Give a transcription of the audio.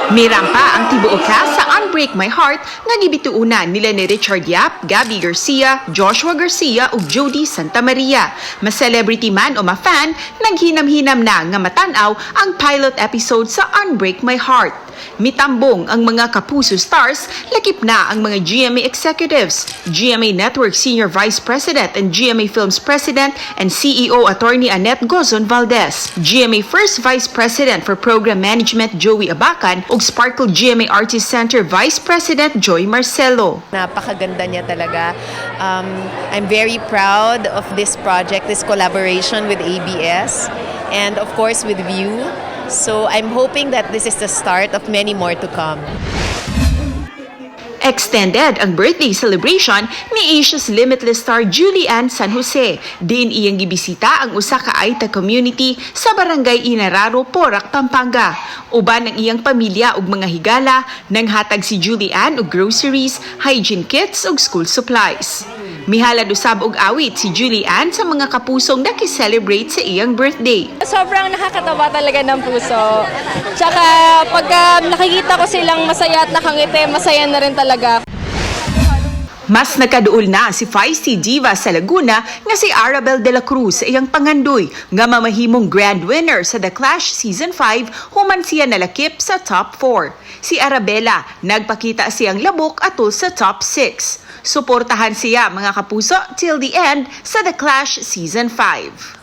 Mirampa ang tibuok cast sa Unbreak My Heart nga gibituunan nila ni Richard Yap, Gabbi Garcia, Joshua Garcia ug Jodi Santa Maria. Ma-celebrity man o ma-fan, naghinam-hinam na nga matan-aw ang pilot episode sa Unbreak My Heart. Mitambong ang mga Kapuso stars, lakip na ang mga GMA executives, GMA Network Senior Vice President and GMA Films President and CEO Attorney Annette Gozon Valdez, GMA First Vice President for Program Management Joey Abacan ug Sparkle GMA Artist Center Vice President Joy Marcelo. Napakaganda niya talaga. I'm very proud of this project, this collaboration with ABS, and of course with Viu. So I'm hoping that this is the start of many more to come. Extended ang birthday celebration ni Asia's Limitless star Julie Anne San Jose. Diin iyang gibisita ang usa ka Aeta community sa Barangay Inararo, Porac, Pampanga. Uban ang iyang pamilya ug mga higala, nanghatag si Julie Anne og groceries, hygiene kits ug school supplies. Mihalad usab og awit si Julie Anne sa mga kapusong naki-celebrate sa iyang birthday. Sobrang nakakataba talaga ng puso. Tsaka pagka nakikita ko silang masaya at nakangiti, masaya na rin talaga. Mas nakaduol na si feisty diva sa Laguna nga si Arabelle de la Cruz sa iyang pangandoy nga mamahimong grand winner sa The Clash Season 5 human siya nalakip sa top 4. Si Arabella, nagpakita siyang labok atol sa top 6. Suportahan siya, mga kapuso, till the end sa The Clash Season 5.